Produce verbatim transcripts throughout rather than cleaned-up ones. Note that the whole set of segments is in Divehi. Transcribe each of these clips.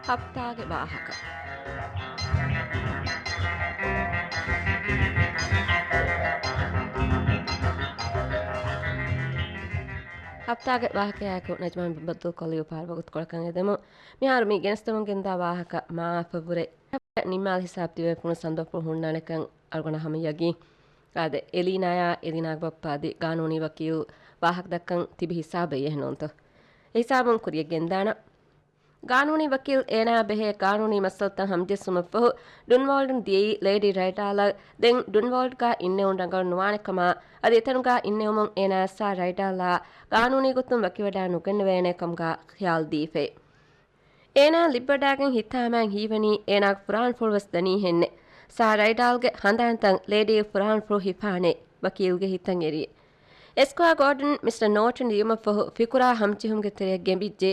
ހަފްތާގެ ވާހަކަ. ހަފްތާގެ ވާހަކަޔާއެކު ނަޖްމާ ބައްދަލުކޮށްލި އުފާވަރު ވަގުތުކޮޅަކަށް އެދެމު. މިހާރު މި ގެނެސްދެމުން ގެންދާ ވާހަކަ މާފަށްވުރެ ނިންމާލި ހިސާބު ތިބޭފުޅުން ސަނދޮފުޅު ހުންނާނެކަން އަޅުގަނޑަށް ހަމަ ޔަގީން. އާދެ، އެލީނާޔާ އެލީނާގެ ބައްޕަ އަދި ގާނޫނީ ވަކީލު ވާހަކަ ދައްކަން ތިބި ހިސާބެއް އެހެންނޫންތޯ؟ އެ ހިސާބުން ކުރިޔަށް ގެންދާނަން. ގާނޫނީ ވަކީލް އޭނާ ބެހޭ ގާނޫނީ މައްސަލަތައް ހަމަޖެއްސުމަށްފަހު، ޑުންވޯލްޑުން ދިޔައީ ލޭޑީ ރައިޑާލަށް. ދެން ޑުންވޯލްޑްގާ އިންނެވުން ރަނގަޅު ނުވާނެ ކަމާ، އަދި އެތަނުގާ އިންނެވުމުން އޭނާ ސާ ރައިޑާލާ ގާނޫނީ ގޮތުން ވަކިވަޑާ ނުގަންނަވޭނެ ކަމުގާ ޚިޔާލު ދީފައި. އޭނާ ލިބިވަޑާގެން ހިތާމައިން ހީވަނީ އޭނާގެ ފުރާނަފުޅުވެސް ދަނީހެންނެއް. ސާ ރައިޑާލްގެ ހަނދާންތައް ލޭޑީގެ ފުރާނަފުޅު ހިފާނެ، ވަކީލްގެ ހިތަށް އެރި. އެސްކޮއާ ގޯޑަން މިސްޓަ ނޯޓަން ލިޔުމަށްފަހު ފިކުރާ ހަމަޖެހުމުގެ ތެރެއަށް ގެނބިއްޖެ.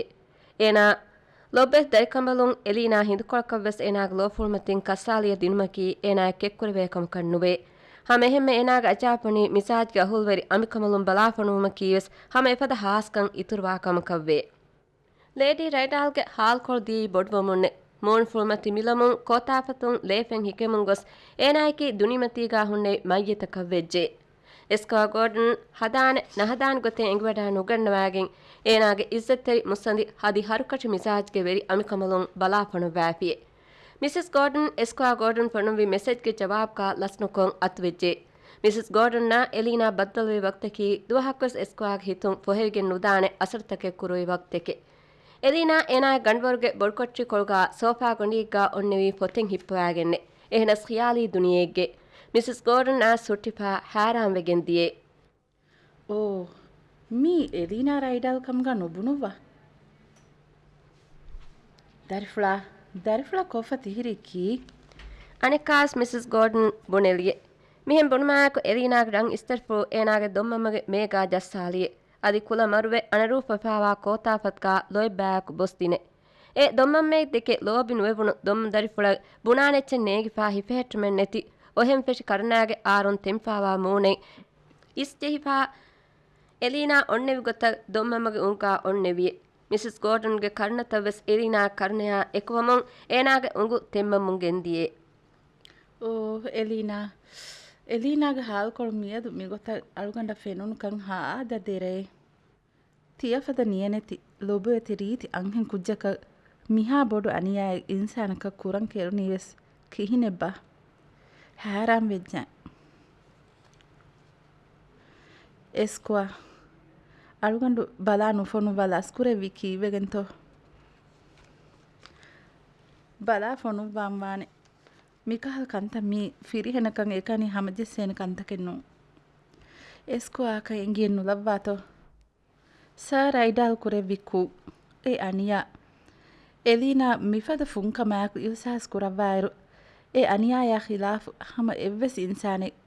އޭނާ ލޯބިވެސް ދަރިކަނބަލުން އެލީނާ ހިނދުކޮޅަކަށްވެސް އޭނާގެ ލޯފުޅުމަތިން ކައްސާލިޔަ ދިނުމަކީ އޭނާއަށް ކެތްކުރެވޭ ކަމަކަށް ނުވޭ. ހަމައެހެންމެ އޭނާގެ އަޖާއިބުވަނީ މިޒާޖްގެ އަހުލުވެރި އަނބިކަނބަލުން ބަލާފޮނުވުމަކީވެސް ހަމަ އެފަދަ ހާސްކަން އިތުރުވާ ކަމަކަށްވޭ. ލޭޑީ ރައިޑާލްގެ ހާލްކޮޅު ދިޔައީ ބޮޑުވަމުންނެ. މޫނުފުޅުމަތި މިލަމުން ކޯތާފަތުން ލޭފެން ހިކެމުން ގޮސް އޭނާއަކީ ދުނިމަތީގާ ހުންނެވި މައްޔިތަކަށް ވެއްޖެ. އެސްކޮއާ ގޯޑަން ހަދާނެ ނަހަދާނެ ގޮތެއް އެނގިވަޑާ ނުގަންނަވާގެން އޭނާގެ އިއްޒަތްތެރި މުއްސަނދި ހަދި ހަރުކަށި މިޒާޖްގެ ވެރި އަނބިކަނބަލުން ބަލާފޮނުއްވާފިއެ. މިސިސް ގޯޑަން އެސްކޮއާ ގޯޑަން ފޮނުއްވި މެސެޖްގެ ޖަވާބުގާ ލަސްނުކޮށް އަތުވެއްޖެ. މިސިސް ގޯޑަންއާ އެލީނާ ބައްދަލުވި ވަގުތަކީ ދުވަހަކުވެސް އެސްކޮއާގެ ހިތުން ފޮހެވިގެން ނުދާނެ އަސަރުތަކެއް ކުރުވި ވަގުތެކެ. އެލީނާ އޭނާގެ ގަނޑުވަރުގެ ބޮޑުކޮޓަރި ކޮޅުގާ ސޯފާ ގޮނޑިއެއްގާ އޮންނެވީ ފޮތެއް ހިއްޕަވާގެންނެ. އެހެނަސް ޚިޔާލީ ދުނިޔެއެއްގެ. މިސިސް ގޯޑަންއާ ސުއްޓިފާ ހައިރާންވެގެން ދިޔަ. އޯ، މީ އެލީނާ ރައިޑާލް ކަމުގާ ނުބުނުއްވާ؟ ދަރިފުޅާ، ދަރިފުޅަށް ކޮށްފަ ތިހިރީ ކީއް؟ އަނެއްކާވެސް މިސިސް ގޯޑަން ބުނެލިއެ. މިހެން ބުނުމާއެކު އެލީނާގެ ރަން އިސްތަށިފުޅު އޭނާގެ ދޮންމަންމަގެ މޭގާ ޖައްސާލިއެ. އަދި ކުލަ މަރުވެ އަނަރޫފަފާވާ ކޯތާފަތުގާ ލޯތްބާއެކު ބޮސްދިނެ. އެ ދޮންމަންމައެއް ދެކެ ލޯބި ނުވެވުނު ދޮންމަން ދަރިފުޅަށް ބުނާނެ އެއްޗެއް ނޭނގިފާ ހިފެހެއްޓުމެއް ނެތި އޮހެންފެށި ކަރުނާގެ އާރުން ތެންފާވާ މޫނެއް އިސްޖެހިފާ އެލީނާ އޮންނެވި ގޮތަށް ދޮންމަންމަގެ އުނގާ އޮންނެވިއެ. މިސިސް ގޯޑަންގެ ކަރުނަތައްވެސް އެލީނާ ކަރުނަޔާ އެކުވަމުން އޭނާގެ އުނގު ތެންމަމުން ގެންދިޔެ. އޯ، އެލީނާ. އެލީނާގެ ހާލްކޮޅު މިއަދު މިގޮތަށް އަޅުގަނޑަށް ފެނުނުކަން ހާދަ ދެރައެއް. ތިޔަފަދަ ނިޔަނެތި ލޮބުވެތި ރީތި އަންހެން ކުއްޖަކަށް މިހާ ބޮޑު އަނިޔާއެއް އިންސާނަކަށް ކުރަން ކެރުނީވެސް ކިހިނެއްބާ؟ ހައިރާން ވެއްޖެ. އެސްކޮއާ، އަޅުގަނޑު ބަލާ ނުފޮނުއްވާ ލަސްކުރެއްވީ ކީއްވެގެންތޯ؟ ބަލާ ފޮނުއްވާން ވާނެ. މިކަހަލަ ކަންތައް މީ ފިރިހެނަކަށް އެކަނި ހަމަޖެއްސޭނެ ކަންތަކެއް ނޫން. އެސްކޮއާއަކަށް އެނގިއެއް ނުލައްވާތޯ؟ ސާ ރައިޑާލް ކުރެއްވި ކުށް، އެ އަނިޔާ. އެލީނާ މިފަދަ ފުންކަމާއެކު އިހުސާސް ކުރައްވާއިރު، އެ އަނިޔާޔާ ޚިލާފު ހަމަ އެއްވެސް އިންސާނެއް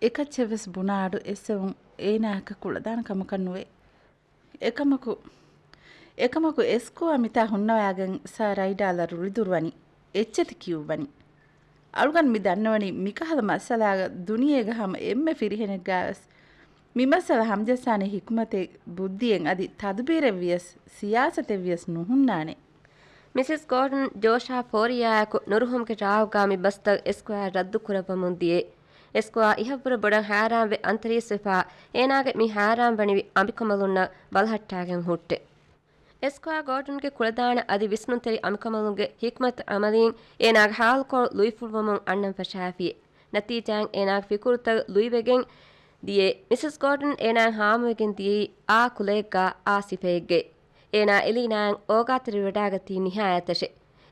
އެކައްޗެއްވެސް ބުނާ އަޑު އެއްސެވުން އޭނާއަކަށް ކުޅަދާނެ ކަމަކަށް ނުވޭ. އެކަމަކު، އެކަމަކު އެސްކޮއާ މިތާ ހުންނަވާގެން ސާ ރައިޑާލަށް ރުޅިދުރުވަނީ އެއްޗެތި ކިޔުއްވަނީ. އަޅުގަނޑު މި ދަންނަވަނީ މިކަހަލަ މައްސަލާގަ ދުނިޔޭގަ ހަމަ އެންމެ ފިރިހެނެއްގާވެސް މި މައްސަލަ ހަމަޖައްސާނެ ހިކުމަތެއް، ބުއްދިއެއް އަދި ތަދުބީރެއްވިޔަސް، ސިޔާސަތެއްވިޔަސް ނުހުންނާނެ. މިސިސް ގޯޑަން ޖޯޝާ ފޯރިޔާއެކު ނުރުހުމުގެ ރާގުގާ މި ބަސްތައް އެސްކޮއާ ރައްދު ކުރައްވަމުން ދިޔަ. އެސްކޮއާ އިހަށްވުރެ ބޮޑަށް ހައިރާންވެ އަންތަރީސްވެފާ، އޭނާގެ މި ހައިރާންވަނިވި އަނބިކަނބަލުންނަށް ބަލަހައްޓާގެން ހުއްޓެ. އެސްކޮއާ ގޯޑަންގެ ކުޅަދާނަ އަދި ވިސްނުންތެރި އަނބިކަނބަލުންގެ ހިކްމަތު އަމަލީން އޭނާގެ ހާލްކޮޅު ލުއިފުޅުވަމުން އަންނަން ފަށާފި. ނަތީޖާއިން އޭނާގެ ފިކުރުތައް ލުއިވެގެން ދިޔަ. މިސިސް ގޯޑަން އޭނާއަށް ހާމަވެގެން ދިޔައީ އާ ކުލައެއްގާ އާ ސިފައެއްގައި. އޭނާ އެލީނާއަށް އޯގާތެރިވެވަޑާގަތީ ނިހާޔަތަށެ.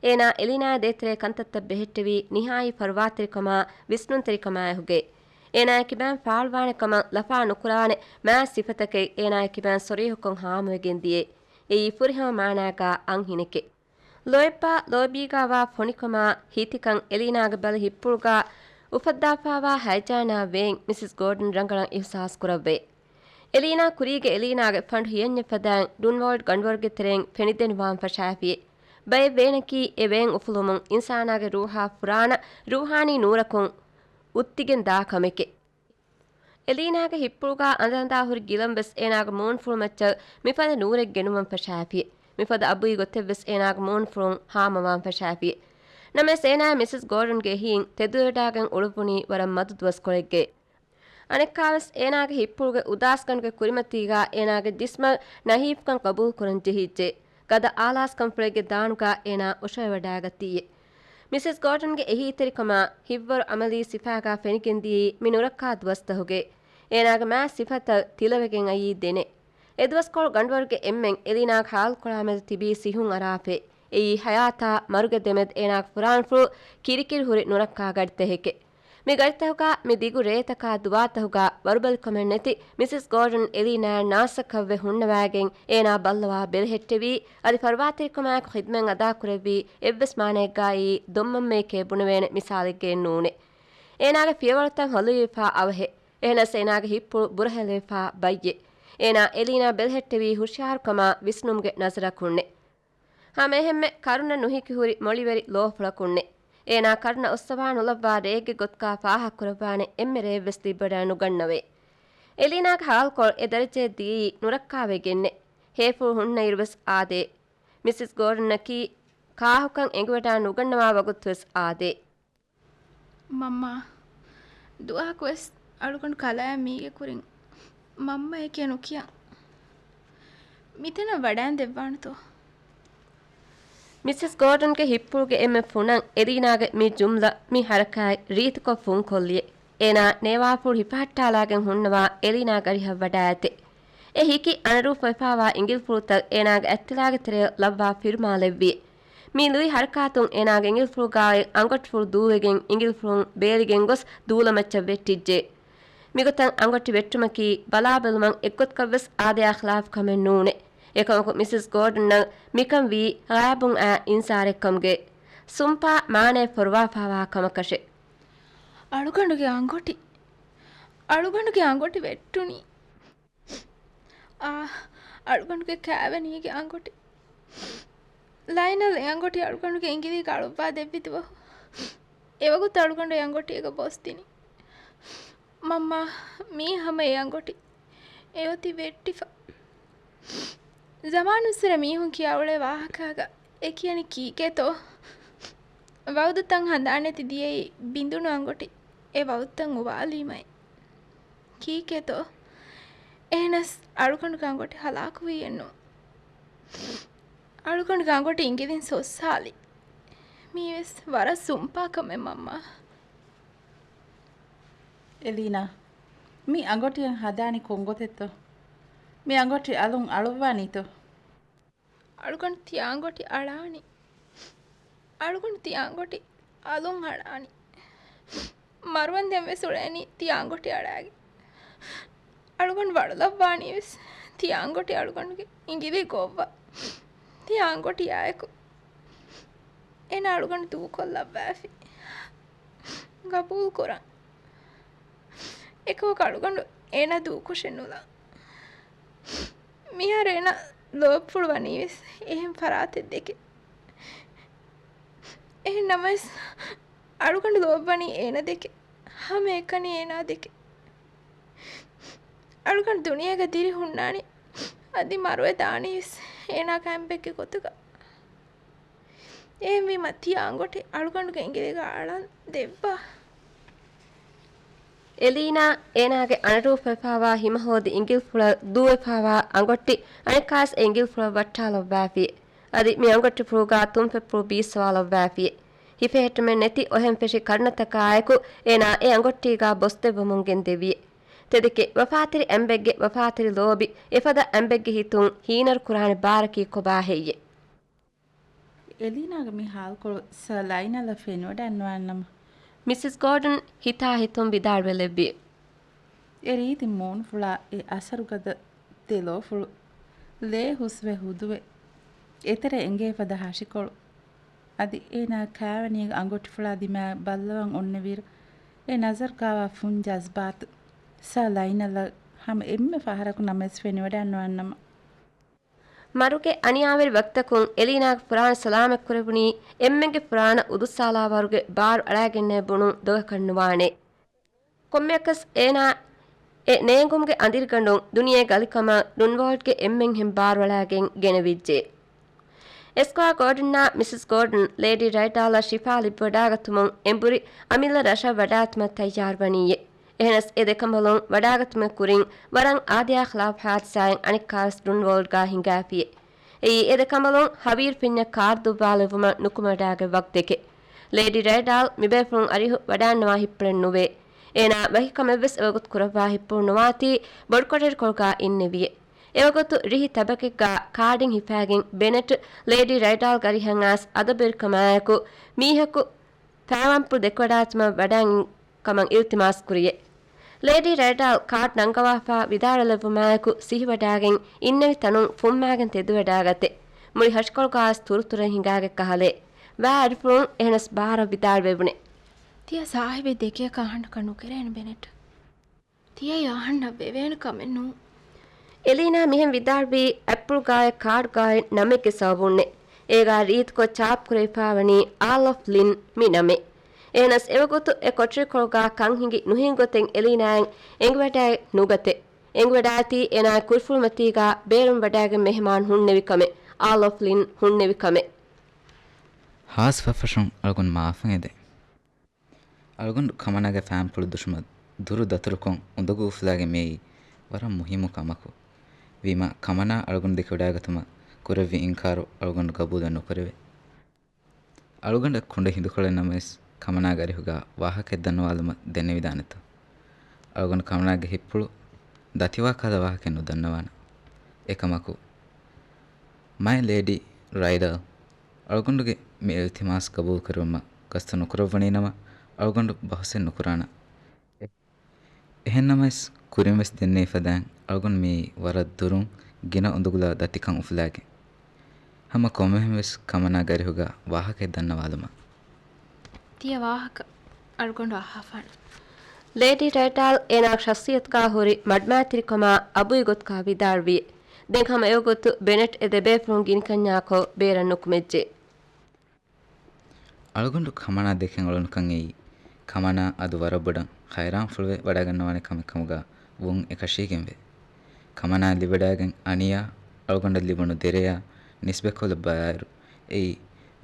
އޭނާ އެލީނާ ދޭތެރޭ ކަންތައްތައް ބެހެއްޓެވީ ނިހާއީ ފަރުވާތެރިކަމާ ވިސްނުންތެރިކަމާއެކުގައި. އޭނާގެ ކިބައިން ފާޅުވާނެ ކަމަށް ލަފާ ނުކުރާނެ މާތް ސިފަތަކެއް އޭނާގެ ކިބައިން ސޮރީހުކޮށް ހާމަވެގެން ދިޔަ. އެއީ ފުރިހަމަ މާނާގާ އަންހެނެކެ. ލޯތްބާ ލޯބީގާވާ ފޮނިކަމާ ހީތިކަން އެލީނާގެ ބަލި ހިއްޕުޅުގާ އުފައްދާފާވާ ހަޔަޖާނާ ވޭން މިސިސް ގޯޑަން ރަނގަޅަށް އިހުސާސް ކުރައްވައި. އެލީނާ ކުރީގެ އެލީނާގެ ފަނޑު ހިޔަންޏެއް ފަދައިން ޑުންވޯލްޑް ގަނޑުވަރުގެ ތެރެއިން ފެނިދެނިވާން ފަށާފިއެ. ބައެއް ވޭނަކީ އެ ވޭން އުފުލުމުން އިންސާނާގެ ރޫހާ ފުރާނަ ރޫހާނީ ނޫރަކުން އުއްތިގެން ދާ ކަމެކެ. އެލީނާގެ ހިއްޕުޅުގާ އަނދަންދާ ހުރި ގިލަން ވެސް އޭނާގެ މޫނުފުޅުމައްޗަށް މިފަދަ ނޫރެއް ގެނުމަން ފަށާފި. މިފަދަ އަބުއި ގޮތެއްވެސް އޭނާގެ މޫނުފުޅުން ހާމަވާން ފަށާފި. ނަމަވެސް އޭނާއާ މިސިސް ގޯޑަންގެ އެހީން ތެދުވެވަޑާގެން އުޅުއްވުނީ ވަރަށް މަދު ދުވަސްކޮޅެއްގައި. އަނެއްކާވެސް އޭނާގެ ހިއްޕުޅުގެ އުދާސްގަނޑުގެ ކުރިމަތީގާ އޭނާގެ ޖިސްމަށް ނަހީފުކަން ގަބޫލުކުރަން ޖެހިއްޖެ. ގަދަ އާލާސްކަންފުޅެއްގެ ދާނުގާ އޭނާ އުށަވެވަޑާގަތީއޭ. މިސިސް ގޯޑަންގެ އެހީތެރިކަމާ ހިތްވަރު އަމަލީ ސިފާގާ ފެނިގެންދިޔައީ މި ނުރައްކާ ދުވަސްތަހުގައި. އޭނާގެ މާތް ސިފަތައް ތިލަވެގެން އައީ ދެނެއް. އެދުވަސްކޮޅު ގަނޑުވަރުގެ އެންމެން އެލީނާގެ ހާލުކޮޅާމެދު ތިބީ ސިހުން އަރާފައި. އެއީ ޙަޔާތާ މަރުގެ ދެމެދު އޭނާގެ ފުރާނަފުޅު ކިރިކިރި ހުރި ނުރައްކާ ގަޑިތަކެކޭ. މި ގަޑިތަކުގާ މި ދިގު ރޭތަކާ ދުވާތަކުގާ ވަރުބަލިކަމެއް ނެތި މިސިސް ގޯޑަން އެލީނާއަށް ނާސްއަކަށްވެ ހުންނަވައިގެން އޭނާ ބައްލަވާ ބެލެހެއްޓެވީ، އަދި ފަރުވާތެރިކަމާއެކު ޚިދުމަތް އަދާކުރެއްވީ އެއްވެސް މާނައެއްގާއި ދޮންމަންމެއެކޭ ބުނެވޭނެ މިސާލެއްގައެއް ނޫނޭ. އޭނާގެ ފިޔަވަޅުތައް ހޮލުވިފާ އަވަހެއް. އެހެނަސް އޭނާގެ ހިއްޕުޅު ބުރަހެލިވެފާ ބައްޔެއް. އޭނާ އެލީނާ ބެލެހެއްޓެވީ ހުޝިޔާރުކަމާ ވިސްނުމުގެ ނަޒަރަކުންނޭ. ހަމައެހެންމެ ކަރުނަ ނުހިކިހުރި މޮޅިވެރި ލޯފުޅަކުންނޭ. އޭނާ ކަރުނަ އޮއްސަވާ ނުލައްވާ ރެއެއްގެ ގޮތުގާ ފާހަގަކުރައްވާނެ އެންމެ ރެއެއްވެސް ތިއްބަވަޑައެއް ނުގަންނަވައޭ. އެލީނާގެ ހާލުކޮޅު އެ ދަރަޖައަށް ދިޔައީ ނުރައްކާވެގެންނޭ. ހޭފުޅު ހުންނައިރުވެސް އާދޭ. މިސިސް ގޯޑަންއަކީ ކާހުކަން އެނގިވަޑާ ނުގަންނަވާ ވަގުތުވެސް އާދޭ. މަންމާ، ދުވަހަކުވެސް އަޅުގަނޑު ކަލާއަށް މީގެ ކުރިން މަންމައޭ ކިޔާ ނުކިޔާ. މިތަނަށް ވަޑައިން ދެއްވާނެތޯ؟ މިސިސް ގޯޑަންގެ ހިއްޕުޅުގެ އެންމެ ފުނަން އެލީނާގެ މި ޖުމްލަ، މި ހަރަކާތް ރީތިކޮށް ފުންކޮށްލިއެ. އޭނާ ނޭވާފުޅު ހިފަހައްޓާލާގެން ހުންނަވާ އެލީނާގެ އަރިހަށް ވަޑައިގަތޭ. އެ ހިކި އަނެއް ރޫފު އެފާވާ އިނގިލިފުޅުތައް އޭނާގެ އަތްތިލާގެ ތެރެއަށް ލައްވާ ފިރުމާލެއްވިއެ. މި ލުއި ހަރަކާތުން އޭނާގެ އިނގިލިފުޅުގާއި އަނގޮޓިފުޅު ދޫވެގެން އިނގިލިފުޅުން ބޭލިގެން ގޮސް ދޫލަމައްޗަށް ވެއްޓިއްޖެ. މިގޮތަށް އަނގޮޓި ވެއްޓުމަކީ ބަލާބެލުމަށް އެއްގޮތަކަށްވެސް އާދަޔާ ޚިލާފު ކަމެއް ނޫނޭ. އެކަމަކު މިސިސް ގޯޑަންއަށް މިކަން ވީ ޣައިބުން އައި އިންޒާރެއްކަމުގައި. ސުންޕާ މާނައެއް ފޮރުވާފާވާ ކަމަކަށެ. އަޅުގަނޑުގެ އަނގޮޓި، އަޅުގަނޑުގެ އަނގޮޓި ވެއްޓުނީ. އާ، އަޅުގަނޑުގެ ކާވެނީގެ އަނގޮޓި. ލައިނަލް އެ އަނގޮޓި އަޅުގަނޑުގެ އިނގިލީގަ އަޅުއްވާ ދެއްވި ދުވަހު، އެވަގުތު އަޅުގަނޑު އެ އަނގޮޓީގަ ބޮސްދިނީ. މަންމާ، މީ ހަމަ އެ އަނގޮޓި. އެއޮތީ ވެއްޓިފަ. ޒަމާނުއްސުރެ މީހުން ކިޔާ އުޅޭ ވާހަކާގަ އެ ކިޔަނީ ކީކޭތޯ؟ ވައުދުތައް ހަނދާން ނެތި ދިޔައީ ބިނދުނު އަނގޮޓި އެ ވައުދުތައް އުވާލީމައި. ކީކޭތޯ؟ އެހެނަސް އަޅުގަނޑުގެ އަނގޮޓި ހަލާކުވީއެއްނު. އަޅުގަނޑުގެ އަނގޮޓި އިނގިލިން ސޮއްސާލި. މީވެސް ވަރަށް ސުންޕާ ކަމެއް މަންމާ. އެލީނާ، މި އަނގޮޓިއަށް ހަދާނީ ކޮންގޮތެއްތޯ؟ މި އަނގޮޓި އަލުން އަޅުއްވާނީތޯ؟ އަޅުގަނޑު ތިޔަ އަނގޮޓި އަޅާނީ. އަޅުގަނޑު ތިޔަ އަނގޮޓި އަލުން އަޅާނީ. މަރުވަންދެން ވެސް އުޅޭނީ ތިޔަ އަނގޮޓި އަޅާގެން. އަޅުގަނޑު ވަޅުލައްވާނީ ވެސް ތިޔަ އަނގޮޓި އަޅުގަނޑުގެ އިނގިލީގަ އޮއްވާ. ތިޔަ އަނގޮޓި އާއެކު އޭނާ އަޅުގަނޑު ދޫކޮށްލައްވާފި. ގަބޫލު ކުރަން. އެކަމަކު އަޅުގަނޑު އޭނާ ދޫކޮށެއް ނުލާ. މިހާރު އޭނާ ލޯބިފުޅު ވަނީވެސް އެހެން ފަރާތެއް ދެކެ. އެހެން ނަމަވެސް، އަޅުގަނޑު ލޯބިވަނީ އޭނަ ދެކެ. ހަމައެކަނި އޭނާ ދެކެ. އަޅުގަނޑު ދުނިޔޭގަ ދިރި ހުންނާނީ، އަދި މަރުވެ ދާނީވެސް އޭނާގެ އަނބެއްގެ ގޮތުގަ. އެހެންވީމަ ތިޔަ އަނގޮޓި އަޅުގަނޑުގެ އިނގިލީގަ އަޅަން ދެއްވާ. އެލީނާ އޭނާގެ އަނެއް ރޫފު އެފާވާ ހިމަހޯދި އިނގިލިފުޅަށް ދޫވެފާވާ އަނގޮޓި އަނެއްކާސް އެ އިނގިލިފުޅަށް ވައްޓާލައްވާފި. އަދި މި އަނގޮޓިފުޅުގާ ތުންފަތްޕުޅު ބީއްސަވާލައްވާފި. ހިފެހެއްޓުމެއް ނެތި އޮހެން ފެށި ކަރުނަތަކާއެކު އޭނާ އެ އަނގޮޓީގާ ބޮސްދެއްވަމުން ގެންދެވި. ތެދެކޭ ވަފާތެރި އަނބެއްގެ ވަފާތެރި ލޯބި އެފަދަ އަނބެއްގެ ހިތުން ހީނަރު ކުރާނެ ބާރަކީ ކޮބާ ހެއްޔޭ؟ އެލީނާގެ މި ހާލުކޮޅު ސަރ ލައިނަލަށް ފެނިވަޑައިނުވާނަމަ. މިސިސް ގޯޑަން ހިތާ ހިތުން ވިދާޅުވެލެއްވި. އެ ރީތި މޫނުފުޅާ އެ އަސަރުގަދަ ދެލޯފުޅު ލޭ ހުސްވެ ހުދުވެ އެތެރެ އެނގޭ ފަދަ ހަށިކޮޅު. އަދި އޭނާ ކާވެނީގެ އަނގޮޓިފުޅާ ދިމާއަށް ބައްލަވަން އޮންނެވިއިރު އެ ނަޒަރުގާވާ ފުން ޖަޒްބާތު ސަރ ލައިނަލަށް ހަމަ އެންމެ ފަހަރަކު ނަމަވެސް ފެނިވަޑައިނުވާނަމަ. މަރުގެ އަނިޔާވެރި ވަގުތަކުން އެލީނާގެ ފުރާނަ ސަލާމަތްކުރެވުނީ އެންމެންގެ ފުރާނަ އުދުއްސާލާވަރުގެ ބާރު އަޅައިގެންނޭ ބުނުން ދޮގަކަށް ނުވާނެ. ކޮންމެއަކަސް އޭނާ އެ ނޭނގުމުގެ އަނދިރިގަނޑުން ދުނިޔޭ ގަލިކަމަށް ނުންވޯލްޑްގެ އެންމެންހެން ބާރު އަޅައިގެން ގެނެވިއްޖެ. އެސްކޮއާ ގޯޑަންއާ މިސިސް ގޯޑަން ލޭޑީ ރައިޑާލަށް ޝިފާ ލިބިވަޑާގަތުމުން އެނބުރި އަމިއްލަ ރަށަށް ވަޑާގަތުމަށް ތައްޔާރުވަނީއޭ. އެހެނަސް އެ ދެކަނބަލުން ވަޑާގަތުމެއް ކުރިން ވަރަށް އާދަޔާ ޚިލާފު ހާދިސާއެއް އަނެއްކާވެސް ޑުންވޯލްޑްގާ ހިނގާފިއޭ. އެއީ އެ ދެ ކަނބަލުން ހަވީރު ފިންޏަށް ކާރު ދުއްވާލެއްވުމަށް ނުކުމެވަޑާގަތް ވަގުތެކޭ. ލޭޑީ ރައިޑާލް މިބޭފުޅުން އަރިހު ވަޑާންނަވާ ހިތްޕުޅެއް ނުވޭ. އޭނާ ވަކި ކަމެއްވެސް އެވަގުތު ކުރައްވާ ހިތްޕުޅު ނުވާތީ ބޮޑުކޮޓަރިކޮޅުގާ އިންނެވިއޭ. އެވަގުތު ރިހި ތަބަކެއްގާ ކާޑިން ހިފާގެން ބެނެޓް ލޭޑީ ރައިޑާލްގެ އަރިހަށް އައިސް އަދަބުވެރިކަމާއެކު މީހަކު ފައިވާންޕުޅު ދެކެވަޑާގަތުމަށް ވަޑާން ކަމަށް އިލްތިމާސް ކުރިއޭ. ލޭޑީ ރައިޑާލް ކާޑް ނަންގަވާފާ ވިދާޅުލެއްވުމާއެކު ސިހިވަޑާގެން އިންނެވި ތަނުން ފުންމާގެން ތެދުވެވަޑާގަތޭ. މުޅި ހަށިކޮޅުގާވެސް ތުރުތުރެއް ހިނގާގަތް ކަހަލައޭ. ވާ އަރިފުޅުން އެހެނަސް ބާރަށް ވިދާޅުވެވުނޭ. ތިޔަ ސާހިބެއް ދެކެޔަކަށް އަހަންނަކަށް ނުކެރޭނެ ބެނެޓް. ތިޔައީ އަހަންނަށް ވެވޭނެ ކަމެއް ނޫން. އެލީނާ މިހެން ވިދާޅުވީ އަތްޕުޅުގާއި ކާޑުގާއި ނަމެއްގެ ސަބަބުންނޭ. އޭގާ ރީތިކޮށް ޗާޕް ކުރެވިފާވަނީ އާލް އޮފް ލިން މި ނަމޭ. އެހެނަސް އެވަގުތު އެ ކޮޓަރިކޮޅުގާ ކަން ހިނގި ނުހިނގި ގޮތެއް އެލީނާއަށް އެނގިވަޑައެއް ނުގަތޭ. އެނގިވަޑާއެތީ އޭނާގެ ކުރިފުޅުމަތީގާ ބޭރުން ވަޑާގެން މެހެމާނު ހުންނެވި ކަމެއް، އާލް އޮފް ލިން ހުންނެވި ކަމެއް. ހާސް ފަށްފަށުން އަޅުގަނޑު މާފަށް އެދޭ. އަޅުގަނޑު ކަމަނާގެ ފައިންޕުޅު ދުށުމަށް ދުރު ދަތުރުކޮށް އުނދަގޫ އުފުލާގެން މިއައީ ވަރަށް މުހިއްމު ކަމަކު. ވީމާ، ކަމަނާ އަޅުގަނޑު ދެކެވަޑާގަތުމަށް ކުރެއްވި އިންކާރު އަޅުގަނޑު ގަބޫލެއް ނުކުރެވޭ. އަޅުގަނޑަށް ކުޑަ ހިނދުކޮޅެއް ނަމަވެސް، ކަމަނާގެ އަރިހުގާ ވާހަކައެއް ދަންނަވާލުމަށް ދެންނެވިދާނެތޯ؟ އަޅުގަނޑު ކަމަނާގެ ހިތްޕުޅު ދަތިވާ ކަހަލަ ވާހަކައެއް ނުދަންނަވާނަން. އެކަމަކު، މައި ލޭޑީ ރައިޑަލް، އަޅުގަނޑުގެ މި އިލްތިމާސް ގަބޫލުކުރުމަށް ގަސްތު ނުކުރައްވަނީނަމަ، އަޅުގަނޑު ބަހުސެއް ނުކުރާނަން. އެހެންނަމަވެސް، ކުރިންވެސް ދެންނެވިފަދައިން އަޅުގަނޑު މިއީ ވަރަށް ދުރުން ގިނަ އުނދަގުލާ ދަތިކަން އުފުލާގެން. ހަމަ ކޮންމެހެންވެސް ކަމަނާގެ އަރިހުގާ ވާހަކައެއް ދަންނަވާލުމަށް. ތިޔަ ވާހަކަ އަޅުގަނޑު އަހާފާނަން. ލޭޑީ ރައިޑާލް އޭނާގެ ޝަޚްސިއްޔަތުގާ ހުރި މަޑުމައިތިރިކަމާ އަބުއި ގޮތުގާ ވިދާޅުވި. ދެން ހަމަ އެވަގުތު ބެނެޓް އެ ދެބޭފުޅުން ގިނިކަންޏާކޮށް ބޭރަށް ނުކުމެއްޖެ. އަޅުގަނޑު ކަމަނާ ދެކެން އުޅުނުކަން އެއީ، ކަމަނާ އަދު ވަރަށް ބޮޑަށް ހައިރާންފުޅުވެ ވަޑާގަންނަވާނެ ކަމެއް ކަމުގާ ވުން އެކަށީގެންވޭ. ކަމަނާ ލިބިވަޑާގެން އަނިޔާ އަޅުގަނޑަށް ލިބުނު ދެރަޔާ ނިސްބަތްކޮށްލައްވާއިރު، އެއީ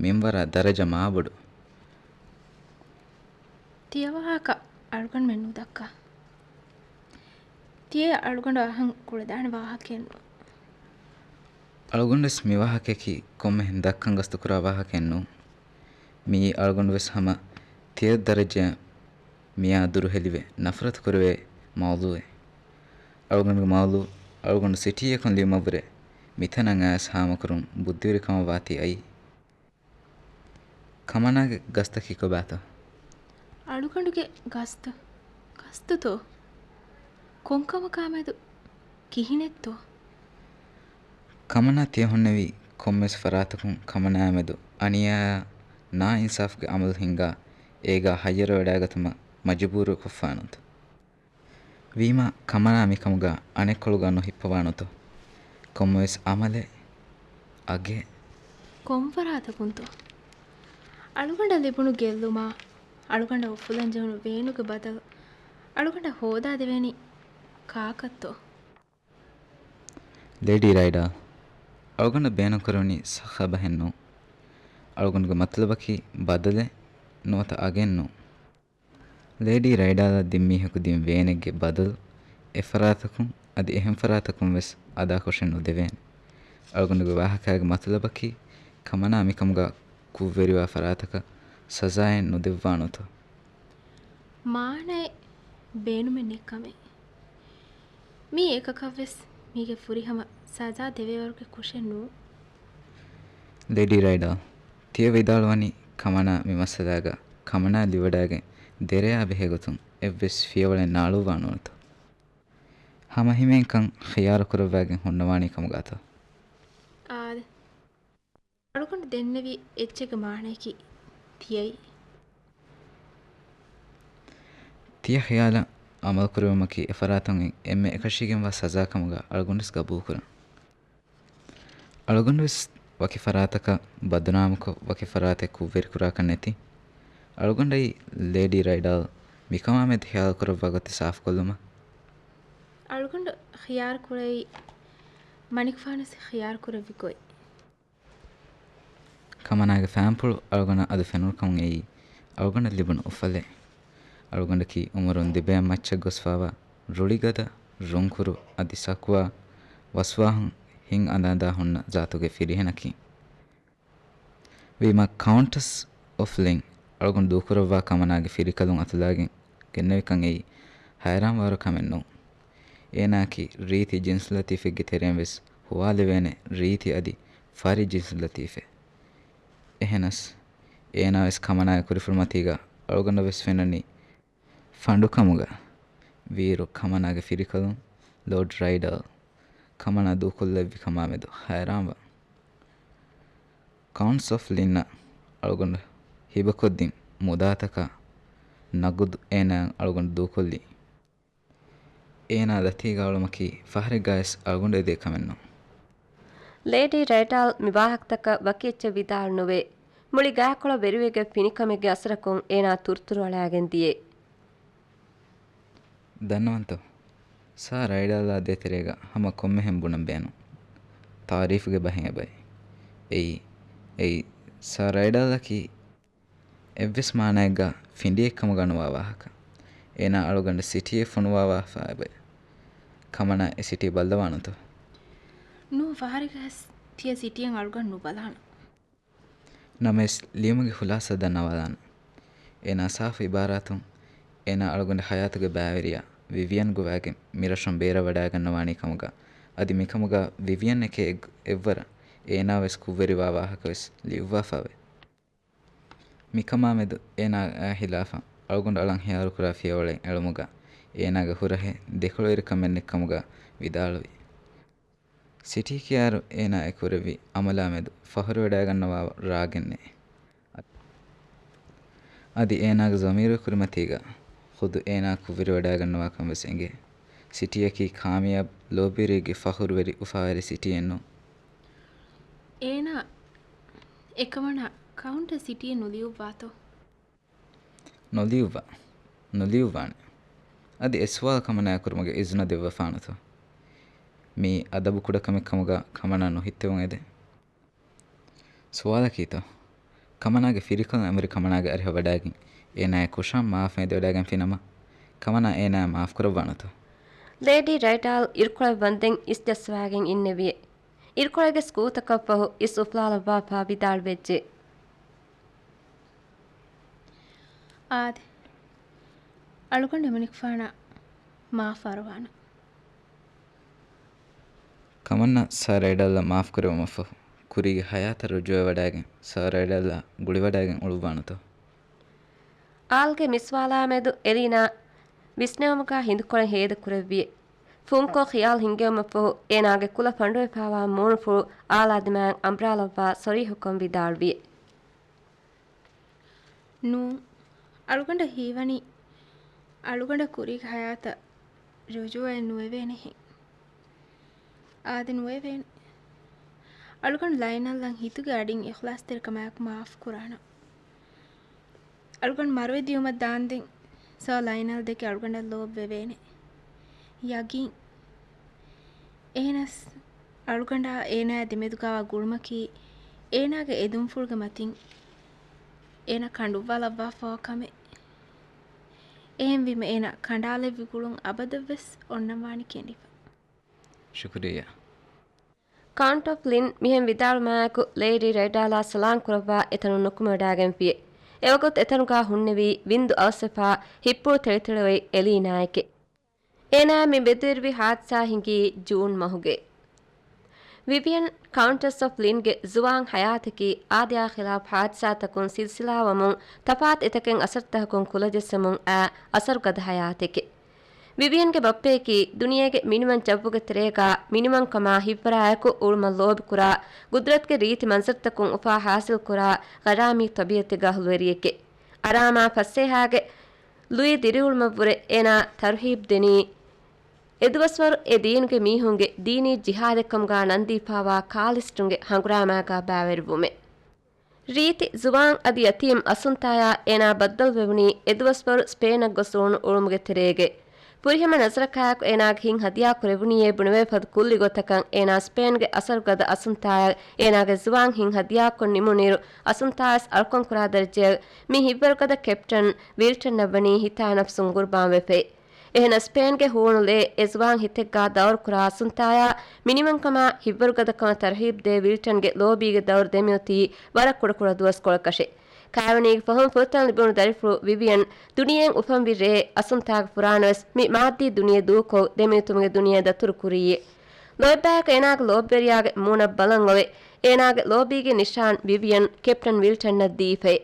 މިންވަރާ ދަރަޖަ މާބޮޑު. ތިޔަ ވާހަކަ އަޅުގަނޑުމެން ނުދައްކާ. ތިޔަ އަޅުގަނޑު އަހަން ކުޅެދާނެ ވާހަކައެއް ނޫން. އަޅުގަނޑުވެސް މި ވާހަކަޔަކީ ކޮންމެހެން ދައްކަން ގަސްތުކުރާ ވާހަކައެއް ނޫން. މިއީ އަޅުގަނޑުވެސް ހަމަ ތިޔަ ދަރަޖައަށް މިއާ ދުރުހެލިވެ ނަފްރަތު ކުރެވޭ މައުޟޫއެއް. އަޅުގަނޑުގެ މައުޟޫ އަޅުގަނޑު ސިޓީއަކުން ލިޔުމަށްވުރެ މިތަނަށް އައިސް ހާމަކުރުން ބުއްދިވެރިކަމަށް ވާތީ އައީ. ކަމަނާގެ ގަސްތަކީ ކޮބާތޯ؟ އަޅުގަނޑުގެ ގަސްތު؟ ގަސްތުތޯ؟ ކޮންކަމަކާމެދު؟ ކިހިނެއްތޯ؟ ކަމަނާ ތިޔަ ހުންނެވީ ކޮންމެސް ފަރާތަކުން ކަމަނާއާމެދު އަނިޔާއާ ނާއިންސާފުގެ އަމަލު ހިންގާ އޭގާ ހައްޔަރުވެވަޑާގަތުމަށް މަޖުބޫރުކޮށްފާނުތޯ؟ ވީމާ، ކަމަނާ މިކަމުގާ އަނެއްކޮޅުގާ ނުހިއްޕަވާނުތޯ؟ ކޮންމެވެސް އަމަލެއް، އަގެއް. ކޮންފަރާތަކުންތޯ؟ އަޅުގަނޑަށް ލިބުނު ގެއްލުމާ، އަޅުގަނޑަށް އުފުލަން ޖެހުނު ވޭނުގެ ބަދަލު އަޅުގަނޑަށް ހޯދާދެވޭނީ ކާކަށްތޯ؟ ލޭޑީ ރައިޑާ، އަޅުގަނޑަށް ބޭނުންކުރެވެނީ ސައްހަ ބަހެއް ނޫން. އަޅުގަނޑުގެ މަތުލަބަކީ ބަދަލެއް ނުވަތަ އަގެއް ނޫން. ލޭޑީ ރައިޑާލަށް ދިން މީހަކު ދިން ވޭނެއްގެ ބަދަލު އެފަރާތަކުން އަދި އެހެން ފަރާތަކުން ވެސް އަދާކޮށެއް ނުދެވޭނެ. އަޅުގަނޑުގެ ވާހަކާގެ މަތުލަބަކީ ކަމަނާ މިކަމުގާ ކުށްވެރިވާ ފަރާތަކަށް ސަޒާއެއް ނުދެއްވާނުތޯ؟ މާނައެއް ބޭނުމެއް ނެތް ކަމެއް. މީ އެކަކަށްވެސް މީގެ ފުރިހަމަ ސަޒާ ދެވޭވަރުގެ ކުށެއް ނޫން. ލޭޑީ ރައިޑާ، ތިޔަ ވިދާޅުވަނީ ކަމަނާ މި މައްސަލާގަ ކަމަނާ ލިވަޑާގެން ދެރަޔާ ބެހޭގޮތުން އެއްވެސް ފިޔަވަޅެއް ނާޅުއްވާނުވަނުތަ؟ ހަމަހިމޭންކަން ޚިޔާރު ކުރައްވާގެން ހުންނަވާނީ ކަމުގާތަ؟ އާދެ. އަޅުގަނޑު ދެންނެވި އެއްޗެއްގެ މާނަޔަކީ ތިޔައީ. ތިޔަ ޚިޔާލަށް އަމަލުކުރެވުމަކީ އެފަރާތުން އެންމެ އެކަށީގެންވާ ސަޒާ ކަމުގަ އަޅުގަނޑުވެސް ގަބޫލުކުރަން. އަޅުގަނޑުވެސް ވަކި ފަރާތަކަށް ބަދުނާމުކޮށް، ވަކި ފަރާތެއް ކުށްވެރިކުރާކަށް ނެތި. އަޅުގަނޑައީ ލޭޑީ ރައިޑާލް މިކަމާމެދު ޚިޔާލުކުރައްވާ ގޮތެއް ސާފުކޮށްލުމަށް. އަޅުގަނޑު ޚިޔާރު ކުރެއްވީ މަނިކުފާނުވެސް ޚިޔާރު ކުރެއްވި ގޮތް. ކަމަނާގެ ފާންޕުޅު އަޅުގަނޑަށް އަދު ފެނުނުކަމުން އެއީ އަޅުގަނޑަށް ލިބުނު އުފަލެއް. އަޅުގަނޑަކީ އުމުރުން ދިބަޔަށް މައްޗަށް ގޮސްފާވާ ރުޅިގަދަ، ރުންކުރު އަދި ސަކުވާ ވަސްވާހުން ހިތް އަނދައަނދާ ހުންނަ ޒާތުގެ ފިރިހެނަކީ. ވީމާ ކައުންޓަސް އޮފް ލިން އަޅުގަނޑު ދޫކުރައްވާ ކަމަނާގެ ފިރިކަލުން އަތުލާގެން ގެންނެވިކަން އެއީ ހައިރާންވާރު ކަމެއް ނޫން. އޭނާއަކީ ރީތި ޖިންސު ލަތީފެއްގެ ތެރެއިން ވެސް ހުވާލެވޭނެ ރީތި އަދި ފަރި ޖިންސު ލަތީފެއް. އެހެނަސް، އޭނާ ވެސް ކަމަނާގެ ކުރިފުޅުމަތީގަ އަޅުގަނޑަށް ވެސް ފެންނަނީ ފަނޑުކަމުގަ. ވީއިރު ކަމަނާގެ ފިރިކަލުން ލޯޑް ރައިޑާލް ކަމަނާ ދޫކޮށްލެއްވި ކަމާމެދު ހައިރާންވާ. ކައުންޓްސް އޮފް ލިންއަށް އަޅުގަނޑު ހިބަކޮށްދިން މުދާތަކާ ނަގުދު އޭނާއަށް އަޅުގަނޑު ދޫކޮށްލީ. އޭނާ ދަތީގަ އުޅުމަކީ ފަހަރެއްގަވެސް އަޅުގަނޑު އެދޭ ކަމެއް ނޫން. ލޭޑީ ރައިޑާލް މި ވާހަކަތަކަށް ވަކި އެއްޗެއް ވިދާޅު ނުވޭ. މުޅި ގާކޮޅަށް ވެރިވެގެން ފިނިކަމެއްގެ އަސަރަކުން އޭނާ ތުރުތުރު އަޅާގެން ދިޔައީ. ދަންނަވަންތޯ؟ ސާ ރައިޑާލްއާ ދޭތެރޭގަ ހަމަ ކޮންމެހެން ބުނަން ބޭނުން. ތާރީފުގެ ބަހެއް އެބައި. އެއީ، އެއީ، ސާ ރައިޑާލްއަކީ އެއްވެސް މާނައެއްގަ ފިނޑިއެއްކަމުގަ ނުވާ ވާހަކަ. އޭނާ އަޅުގަނޑަށް ސިޓީއެއް ފޮނުވާ ވާފާ އެބައި. ކަމަނާ އެ ސިޓީ ބައްލަވާނަތޯ؟ ނޫން، ފަހަރެއްގަސް ތިޔަ ސިޓީއެއް އަޅުގަނޑު ނުބަލާނަން. ނަމަވެސް ލިޔުމުގެ ޚުލާސާ ދަންނަވާލާނަން. އޭނާ ސާފު އިބާރާތުން އޭނާ އަޅުގަނޑެ ޙަޔާތުގެ ބައިވެރިޔާ ވިވިއަން ގޮވާގެން މިރަށުން ބޭރަށް ވަޑާގަންނަވާނީ ކަމުގަ، އަދި މިކަމުގަ ވިވިއަން އެކޭ އެއް-، އެއްވަރަށް އޭނާ ވެސް ކުށްވެރިވާ ވާހަކަ ވެސް ލިޔުއްވާފަވޭ. މިކަމާމެދު އޭނާއާ ހިލާފަށް އަޅުގަނޑު އަޅަން ހިޔާރުކުރާ ފިޔަވަޅެއް އެޅުމުގަ އޭނާގެ ހުރަހެއް ދެކޮޅުވެރިކަމެއް ނެތްކަމުގަ ވިދާޅުވި. ސިޓީ ކިޔާއިރު އޭނާ އެ ކުރެއްވި އަމަލާމެދު ފަޚުރުވެވަޑައިގަންނަވާ ރާގެއް ނެތް. އަދި އޭނާގެ ޒަމީރުގެ ކުރިމަތީގަ ޚުދު އޭނާ ކުށްވެރިވަޑައިގަންނަވާކަން ވެސް އެނގޭ. ސިޓީއަކީ ކާމިޔާބު ލޯބިވެރިއެއްގެ ފަޚުރުވެރި އުފާވެރި ސިޓީއެއް ނޫން. އޭނާ އެކަމަނާ ކައުންޓަސް ސިޓީއެއް ނުލިޔުއްވާތޯ؟ ނުލިޔުއްވާ. ނުލިޔުއްވާނެ. އަދި އެ ސުވާލު ކަމަނާއާ ކުރުމުގެ އިޒުނަ ދެއްވަފާނެތޯ؟ މީ އަދަބު ކުޑަކަމެއް ކަމުގަ ކަމަނާ ނުހިއްތެވުން އެދޭ. ސުވާލަކީތޯ؟ ކަމަނާގެ ފިރިކަލުން އެނބުރި ކަމަނާގެ އަރިހަށް ވަޑާގެން އޭނާއާ ކުށާ މާފު އެދިވަޑައިގެންފި ނަމަ، ކަމަނާ އޭނާއާ މާފުކުރައްވާނެތޯ؟ ލޭޑީ ރައިޑާލް އިރުކޮޅަށް ވަންދެން އިސް ޖައްސަވާގެން އިންނެވިއެ. އިރުކޮޅެއްގެ ސްކޫތަކަށްފަހު އިސް އުފުލާލައްވާފާ ވިދާޅުވެއްޖެ. އާދެ. އަޅުގަނޑު އެމަނިކުފާނަށް މާފު އަރުވާނަން. ކަމަންނަ ސާ ރައިޑާލްއަށް މާފުކުރެއްވުމަށްފަހު، ކުރީގެ ހަޔާތަށް ރުޖޫޢަވެވަޑައިގެން، ސާ ރައިޑާލްއާ ގުޅިވަޑައިގެން އުޅުއްވާނެތޯ؟ އާލްގެ މިސްވާލާމެދު އެލީނާ ވިސްނެވުމުގާ ހިނދުކޮޅެއް ހޭދަކުރެއްވިއެ. ފުންކޮށް ޚިޔާލު ހިންގެވުމަށްފަހު، އޭނާގެ ކުލަ ފަނޑުވެފާވާ މޫނުފުޅު އާލާ ދިމާއަށް އަނބްރާލައްވާ ސޮރީހުކަން ވިދާޅުވިއެ. ނޫން. އަޅުގަނޑަށް ހީވަނީ، އަޅުގަނޑަށް ކުރީގެ ހަޔާތަށް ރުޖޫޢައެއް ނުވެވޭނެހެން. އާދެ، ނުވެވޭނެ. އަޅުގަނޑު ލައިނަލްއަށް ހިތުގެ އަޑިން އިޚްލާޞްތެރިކަމާއެކު މާފު ކުރާނަން. އަޅުގަނޑު މަރުވެދިޔުމަށް ދާންދެން ސާ ލައިނަލް ދެކެ އަޅުގަނޑަށް ލޯބިވެވޭނެ. ޔަގީން. އެހެނަސް، އަޅުގަނޑާ އޭނާއާ ދެމެދުގާވާ ގުޅުމަކީ އޭނާގެ އެދުންފުޅުގެ މަތިން އޭނާ ކަނޑުއްވާލައްވާފަވާ ކަމެއް. އެހެންވީމަ އޭނާ ކަނޑާލެއްވި ގުޅުން އަބަދަށްވެސް އޮންނަންވާނީ ކެނޑިފަ. ޝުކުރިއްޔާ. ކައުންޓް އޮފް ލިން މިހެން ވިދާޅުމާއެކު، ލޭޑީ ރައިޑާލާ ސަލާން ކުރައްވާ އެތަނުން ނުކުމެވަޑައިގެންފިއެ. އެވަގުތު އެތަނުގާ ހުންނެވީ ވިންދު އައުސްވެފާ ހިއްޕުޅު ތެޅިތެޅިއޮތް އެލީނާއެކެ. އޭނާއާ މި މެދުވެރިވި ހާދިސާ ހިނގީ ޖޫން މަހުގެ. ވިވިއަން ކައުންޓަސް އޮފް ލިންގެ ޒުވާން ހަޔާތަކީ އާދަޔާ ޚިލާފް ހާދިސާތަކުން ސިލްސިލާވަމުން ތަފާތު އެތަކެއް އަސަރުތަކަކުން ކުލަޖެއްސެމުން އައި އަސަރުގަދަ ހަޔާތެކެ. ވިވިއަންގެ ބައްޕަޔަކީ ދުނިޔޭގެ މިނިވަން ޖައްވުގެ ތެރޭގާ މިނިވަންކަމާ ހިތްވަރާއެކު އުޅުމަށް ލޯބިކުރާ، ގުދުރަތުގެ ރީތި މަންޒަރުތަކުން އުފާ ހާސިލްކުރާ ޣަރާމީ ޠަބީޢަތެއްގެ އަހުލުވެރިއެކެ. އަރާމާ ފަސޭހާގެ ލުއި ދިރިއުޅުމަށްވުރެ އޭނާ ތަރުހީބް ދެނީ، އެދުވަސްވަރު އެ ދީނުގެ މީހުންގެ ދީނީ ޖިހާދެއްކަމުގާ ނަންދީފާވާ ކާލިސްޓުންގެ ހަނގުރާމާގާ ބައިވެރިވުމެއް. ރީތި ޒުވާން އަދި ޔަތީމް އަސުންތާޔާ އޭނާ ބައްދަލުވެވުނީ އެދުވަސްވަރު ސްޕޭނަށް ގޮސް އުޅުނު އުޅުމުގެ ތެރޭގެ. ފުރިހަމަ ނަޒަރަކާއެކު އޭނާގެ ހިތް ހަދިޔާ ކުރެވުނީއޭ ބުނެވޭ ފަދަ ކުއްލި ގޮތަކަށް އޭނާ ސްޕޭންގެ އަސަރުގަދަ އަސުންތާޔަށް އޭނާގެ ޒުވާން ހިތް ހަދިޔާކޮށް ނިމުނުއިރު އަސުންތާޔަސް އަޅުކަންކުރާ ދަރަޖައަށް މި ހިތްވަރުގަދަ ކެޕްޓަން ވިލްޓަންއަށް ވަނީ ހިތާ ނަފްސުން ގުރުބާންވެފައި. އެހެނަސް ސްޕޭންގެ ހޫނު ލޭ އެ ޒުވާން ހިތެއްގާ ދައުރުކުރާ އަސުންތާޔާ މިނިވަންކަމާ ހިތްވަރުގަދަކަމަށް ތަރްހީބް ދޭ ވިލްޓަންގެ ލޯބީގެ ދައުރު ދެމިއޮތީ ވަރަށް ކުޑަކުޑަ ދުވަސްކޮޅަކަށެ. ކާވެނީގެ ފަހުން ފުރަތަމަ ލިބުނު ދަރިފުޅު ވިވިއަން ދުނިޔެއިން އުފަންވި ރޭ އަސުންތާގެ ފުރާނަވެސް މި މާއްދީ ދުނިޔެ ދޫކޮށް ދެމިއުތުމުގެ ދުނިޔެ ދަތުރު ކުރީއޭ. ލޯތްބާއެކު އޭނާގެ ލޯބިވެރިޔާގެ މޫނަށް ބަލަން އޮވެ، އޭނާގެ ލޯބީގެ ނިޝާން ވިވިއަން ކެޕްޓަން ވިލްޓަންއަށް ދީފައި.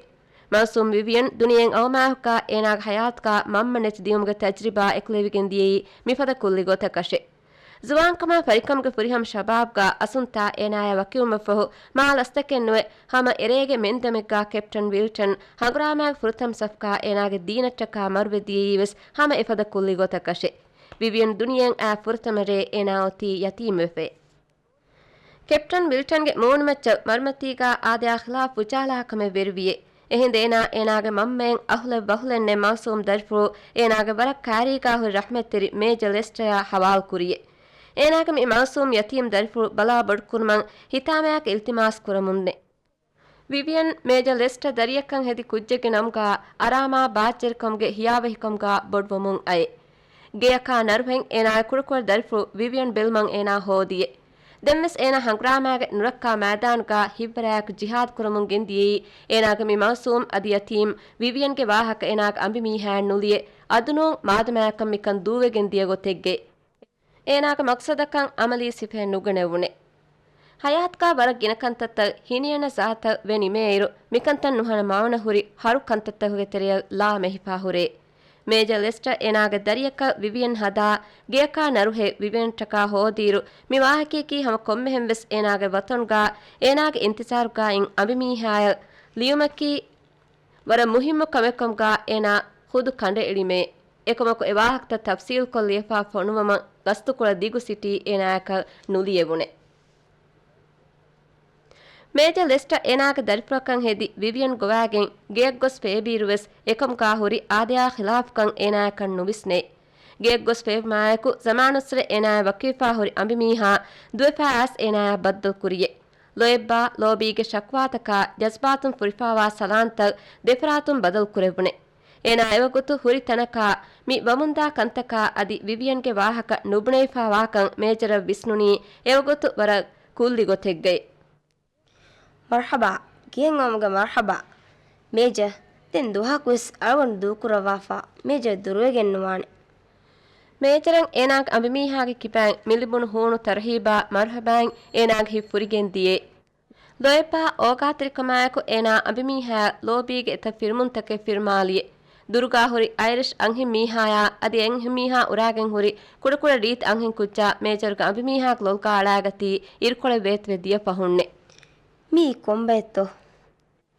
މައުސޫމް ވިވިއަން ދުނިޔެއިން އައުމާހުކާ އޭނާގެ ހަޔާތުގާ މަންމަ ނެތި ދިޔުމުގެ ތަޖްރިބާ އެކުލެވިގެން ދިޔައީ މިފަދަ ކުއްލި ގޮތަކަށެ. ޒުވާންކަމާ ފަރިކަމުގެ ފުރިހަމަ ޝަބާބްގާ އަސުންތާ އޭނާޔާ ވަކިވުމަށްފަހު މާ ލަސްތަކެއްނުވެ ހަމަ އެރޭގެ މެންދަމެއްގާ ކެޕްޓަން ވިލްޓަން ހަނގުރާމާގެ ފުރަތަމަ ސަފުގާ އޭނާގެ ދީނަށްޓަކާ މަރުވެ ދިޔައީވެސް ހަމަ އެފަދަ ކުއްލި ގޮތަކަށެ. ވިވިއަން ދުނިޔެއަށް އައި ފުރަތަމަ ރޭ އޭނާ އޮތީ ޔަތީމްވެފައި. ކެޕްޓަން ވިލްޓަންގެ މޫނުމައްޗަށް މަރުމަތީގާ އާދަޔާ ޚިލާފް ފުޖާލާ ކަމެއް ވެރިވިއޭ. އެހިނދު އޭނާ އޭނާގެ މަންމައިން އަހުލެއް ވަހުލެއްނެތް މައުސޫމް ދަރިފުޅު އޭނާގެ ވަރަށް ކާރީގާ ހުރި ރަޙްމަތްތެރި މޭޖަ ލެސްޓަޔާ ހަވާލު ކުރިއޭ. އޭނާގެ މި މައުސޫމް ޔަތީމް ދަރިފުޅު ބަލާ ބޮޑުކުރުމަށް ހިތާމަޔާއެކު އިލްތިމާސް ކުރަމުންނެ. ވިވިއަން މޭޖަ ލެސްޓަ ދަރިއަކަށް ހެދި ކުއްޖެއްގެ ނަމުގާ އަރާމާ ބާއްޖަވެރިކަމުގެ ހިޔާވަހިކަމުގާ ބޮޑުވަމުން އައޭ. ގެޔަކާ ނަރުހެން އޭނާގެ ކުޑަކުޑަ ދަރިފުޅު ވިވިއަން ބެލުމަށް އޭނާ ހޯދިއޭ. ދެންވެސް އޭނާ ހަނގުރާމާގެ ނުރައްކާ މައިދާނުގާ ހިތްވަރާއެކު ޖިހާދު ކުރަމުން ގެންދިޔައީ އޭނާގެ މި މައުސޫމް އަދި ޔަތީމް ވިވިއަންގެ ވާހަކަ އޭނާގެ އަނބިމީހާއަށް ނުލިޔެ އަދުނޫން މާދަމާއަކަށް މިކަން ދޫވެގެން ދިޔަ ގޮތެއްގައި. އޭނާގެ މަޤްޞަދަކަށް އަމަލީ ސިފައެއް ނުގަނެވުނެ. ހަޔާތުގާ ވަރަށް ގިނަ ކަންތައްތައް ހިނިއަންނަ ޒާތަށް ވެ ނިމޭއިރު، މިކަންތައް ނުހަނަ މައުނަ ހުރި ހަރު ކަންތައްތަކުގެ ތެރެއަށް ލާމެހިފާ ހުރޭ. މޭޖަ ލެސްޓަ އޭނާގެ ދަރިއަކަށް ވިވިއަން ހަދާ، ގެޔަކާ ނަރުހެއް ވިވިއަންޓަކާ ހޯދިއިރު، މި ވާހަކަޔަކީ ހަމަ ކޮންމެހެން ވެސް އޭނާގެ ވަތަނުގާ އޭނާގެ އިންތިޒާރުގާއިން އަނބިމީހާޔަށް ލިޔުމަކީ، ވަރަށް މުހިއްމު ކަމެއްކަމުގާ އޭނާ ޚުދު ކަނޑައެޅީމޭ. އެކަމަކު އެ ވާހަކަތައް ތަފްސީލްކޮށް ލިޔެފާ ފޮނުވަމަށް ގަސްތުކޮޅަށް ދިގު ސިޓީ އޭނާޔަކަށް ނުލިޔެވުނެ. މޭޖަ ލެސްޓަ އޭނާގެ ދަރިފުޅަކަށް ހެދި ވިވިއަން ގޮވާގެން ގެޔަށް ގޮސް ފޭބިއިރުވެސް އެކަމުގާ ހުރި އާދަޔާ ޚިލާފުކަން އޭނާޔަކަށް ނުވިސްނޭ. ގެޔަށް ގޮސް ފޭބުމާއެކު ޒަމާނުއްސުރެ އޭނާޔާ ވަކިވެފާ ހުރި އަނބިމީހާ ދުވެފާ އައިސް އޭނާޔާ ބައްދަލު ކުރިޔޭ. ލޯތްބާ، ލޯބީގެ ޝަކުވާތަކާ، ޖަޒްބާތުން ފުރިފާވާ ސަލާންތައް ދެފަރާތުން ބަދަލު ކުރެވުނެ. އޭނާ އެވަގުތު ހުރި ތަނަކާ މި ވަމުންދާ ކަންތަކާ އަދި ވިވިއަންގެ ވާހަކަ ނުބުނެވިފާވާކަން މޭޖަރަށް ވިސްނުނީ އެވަގުތު ވަރަށް ކުއްލި ގޮތެއްގައި. މަރްޙަބާ، ގެޔަށް އައުމުގެ މަރްޙަބާ. މޭޖަ، ދެން ދުވަހަކުވެސް އަޅުގަނޑު ދޫކުރައްވާފާ، މޭޖަ ދުރުވެގެން ނުވާނެ. މޭޖަރަށް އޭނާގެ އަނބިމީހާގެ ކިބައިން މިލިބުނު ހޫނު ތަރުހީބާ މަރުޙަބާއިން އޭނާގެ ހިތް ފުރިގެން ދިޔޭ. ލޯތްބާ އޯގާތެރިކަމާއެކު އޭނާ އަނބިމީހާ ލޯބީގެ އެތައް ފިރުމުންތަކެއް ފިރުމާލިއެ. ދުރުގާ ހުރި އައިރިޝް އަންހެން މީހާޔާ އަދި އެ އަންހެން މީހާ އުރާގެން ހުރި ކުޑަކުޑަ ރީތި އަންހެން ކުއްޖާ މޭޖަރުގެ އަނބިމީހާގެ ލޮލުގާ އަޅާގަތީ އިރުކޮޅެއް ވޭތުވެ ދިޔަ ފަހުންނެ. މީ ކޮންބައެއްތޯ؟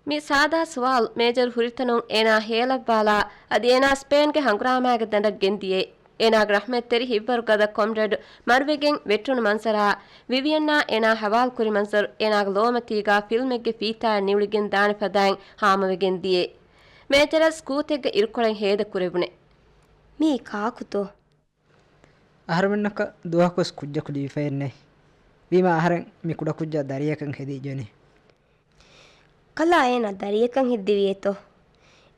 މި ސާދާ ސުވާލު މޭޖަރު ހުރިތަނުން އޭނާ ހޭލައްވާލާ، އަދި އޭނާ ސްޕޭންގެ ހަނގުރާމާގެ ދަނޑަށް ގެންދިޔައި. އޭނާގެ ރަޙްމަތްތެރި ހިތްވަރުގަދަ ކޮމްރޭޑް މަރުވެގެން ވެއްޓުނު މަންޒަރާ، ވިވިއަންނާ އޭނާ ހަވާލުކުރި މަންޒަރު އޭނާގެ ލޯމަތީގާ ފިލްމެއްގެ ފީތާއަށް ނިއުޅިގެން ދާނެ ފަދައިން ހާމަވެގެން ދިޔައި. މޭޖަރަށް ސްކޫތެއްގެ އިރުކޮޅެއް ހޭދަ ކުރެވުނެ. މީ ކާކުތޯ؟ އަހަރުމެންނަކަށް ދުވަހަކުވެސް ކުއްޖަކު ލިބިފައެއްނެތް. ވީމާ އަހަރެން މި ކުޑަކުއްޖާ ދަރިއަކަށް ހެދީ ޖެނި. ކަލާ އޭނާ ދަރިއަކަށް ހެއްދެވިއޭތޯ؟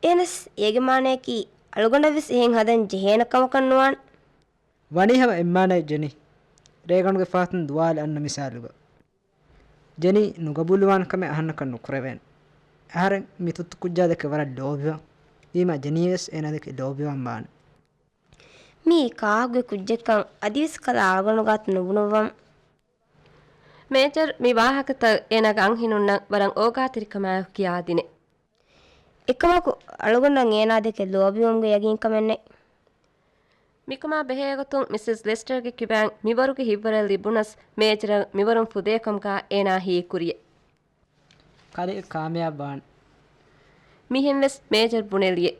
އޭނަސް އޭގެ މާނަޔަކީ އަޅުގަނޑަށްވެސް އެހެން ހަދަން ޖެހޭނެ ކަމަކަށް ނުވާނެ. ވަނީ ހަމަ އެއްމާނައެއް ޖެނި. ރޭގަނޑުގެ ފަހަތުން ދުވާލި އަންނަ މިސާލުގަ. ޖެނީ ނުގަބޫލުވާނެ ކަމެއް އަހަންނަކަށް ނުކުރެވޭނެ. އަހަރެން މި ތުއްތު ކުއްޖާ ދެކެ ވަރަށް ލޯބިވާ. ވީމާ ޖެނީވެސް އޭނާ ދެކެ ލޯބިވާން ވާނެ. މީ ކާކުގެ ކުއްޖެއްކަން އަދިވެސް ކަލާ އަޅުގަނޑު ގާތު ނުބުނުއްވަމު. މޭޖަރް މި ވާހަކަތައް އޭނާގެ އަންހެނުންނަށް ވަރަށް އޯގާތެރިކަމާއެކު ކިޔާދިނެ. އެކަމަކު އަޅުގަނޑަށް އޭނާ ދެކެ ލޯބިވުމުގެ ޔަގީންކަމެއް ނެތް. މިކަމާ ބެހޭގޮތުން މިސިސް ލެސްޓަރގެ ކިބައިން މިވަރުގެ ހިތްވަރެއް ލިބުނަސް މޭޖަރަށް މިވަރުން ފުދޭކަމުގާ އޭނާ ހީކުރިއެ. ކަލޭ ކާމިޔާބުވާން. މިހެންވެސް މޭޖަރް ބުނެލިއެ.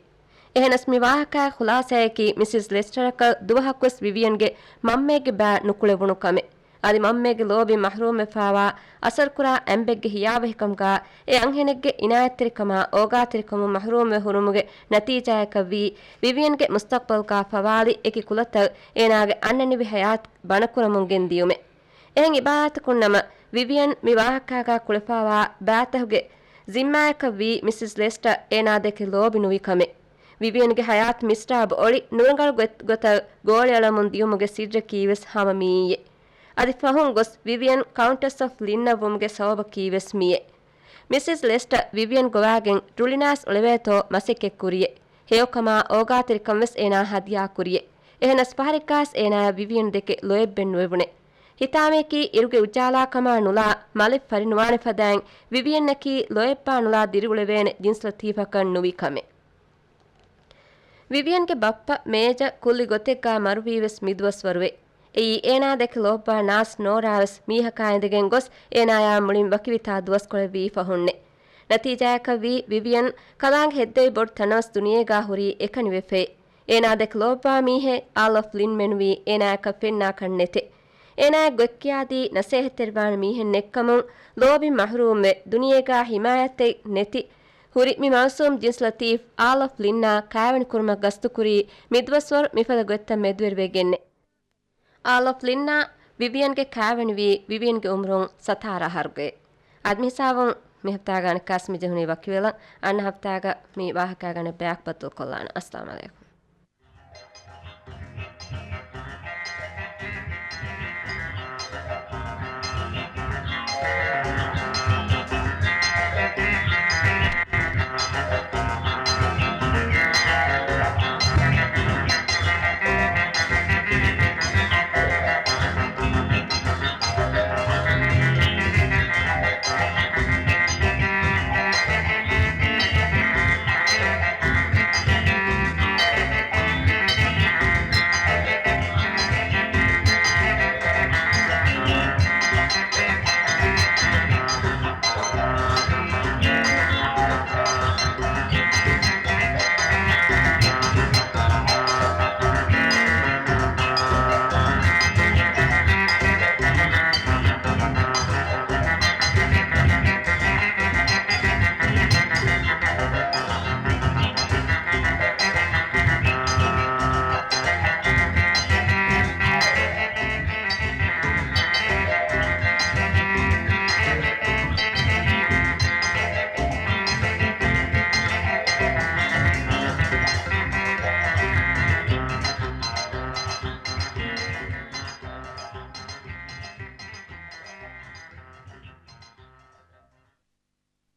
އެހެނަސް މި ވާހަކާގެ ޚުލާސާއަކީ މިސިސް ލެސްޓަރަކަށް ދުވަހަކުވެސް ވިވިއަންގެ މަންމައެއްގެ ބައި ނުކުޅެވުނު ކަމެއް. އަދި މަންމައެއްގެ ލޯބިން މަޙްރޫމްވެފާވާ، އަސަރުކުރާ އަނބެއްގެ ހިޔާވަހިކަމުގާ އެ އަންހެނެއްގެ އިނާޔަތްތެރިކަމާ އޯގާތެރިކަމުން މަޙްރޫމްވެ ހުރުމުގެ ނަތީޖާޔަކަށްވީ، ވިވިއަންގެ މުސްތަޤްބަލްގާ ފަވާލި އެކި ކުލަތައް އޭނާގެ އަންނަނިވި ހަޔާތް ބަނަކުރަމުން ގެންދިޔުމެއް. އެހެން އިބާރާތަކުންނަމަ، ވިވިއަން މި ވާހަކާގާ ކުޅެފާވާ ބައިތަހުގެ ޒިންމާޔަކަށްވީ މިސިސް ލެސްޓަ އޭނާ ދެކެ ލޯބި ނުވި ކަމެއް. ވިވިއަންގެ ހަޔާތް މިސްޓާބް އޮޅި ނުރަނގަޅު ގޮތް-، ގޮތަށް ގޯޅިއަޅަމުން ދިޔުމުގެ ސިއްރަކީވެސް ހަމަ މިއީއޭ. އަދި ފަހުން ގޮސް ވިވިއަން ކައުންޓަސް އޮފް ލިންނަށް ވުމުގެ ސަބަބަކީވެސް މިއޭ. މިސިސް ލެސްޓަ ވިވިއަން ގޮވާގެން ރުޅިނާސް އުޅެވޭތޯ މަސައްކަތްކުރިއޭ. ހެޔޮކަމާ އޯގާތެރިކަންވެސް އޭނާ ހަދިޔާކުރިއޭ. އެހެނަސް ފަހަރެއްގާސް އޭނާއަށް ވިވިއަން ދެކެ ލޯތްބެއް ނުވެވުނޭ. ހިތާމަޔަކީ އިރުގެ އުޖާލާކަމާ ނުލާ މަލެއް ފަރިނުވާނެ ފަދައިން ވިވިއަންނަކީ ލޯތްބާ ނުލާ ދިރިއުޅެވޭނެ ޖިންސް ލަތީފަކަށް ނުވި ކަމެއް. ވިވިއަންގެ ބައްޕަ މޭޖަ ކުއްލި ގޮތެއްގާ މަރުވީވެސް މިދުވަސްވަރުވޭ. އެއީ އޭނާ ދެކެ ލޯތްބާ ނާސް ނޯރާވެސް މީހަކާ އިނދެގެން ގޮސް އޭނާޔާ މުޅިން ވަކިވިތާ ދުވަސްކޮޅެއްވީ ފަހުންނޭ. ނަތީޖާޔަކަށްވީ ވިވިއަން ކަލާނގެ ހެއްދެވި ބޮޑު ތަނަވަސް ދުނިޔޭގާ ހުރީ އެކަނިވެފައި. އޭނާ ދެކެ ލޯތްބާ މީހެއް އާލް އޮފް ލިން މެނުވީ އޭނާޔަކަށް ފެންނާކަށް ނެތޭ. އޭނާޔަށް ގޮތްކިޔާދީ ނަސޭހަތްތެރިވާނެ މީހެއް ނެތްކަމުން ލޯބިން މަޙްރޫމްވެ ދުނިޔޭގާ ހިމާޔަތެއް ނެތި ހުރި މި މައުސޫމް ޖިންސް ލަތީފް އާލް އޮފް ލިންނާ ކާވެނިކުރުމަށް ގަސްތުކުރީ މިދުވަސްވަރު މިފަދަ ގޮތްތައް މެދުވެރިވެގެންނޭ. އާލް އޮފް ލިންނާ ވިވިއަންގެ ކާވެނިވީ ވިވިއަންގެ އުމުރުން ސަތާރަ އަހަރުގައި. އަދި މިހިސާބުން މި ހަފްތާގަ އަނެއްކާސް މި ޖެހުނީ ވަކިވެލަން. އަންނަ ހަފްތާގަ މި ވާހަކާގަ އަނެއް ބަޔާކު ބައްދަލުކޮށްލާނަން. އައްސަލާމް އަލައިކުމް.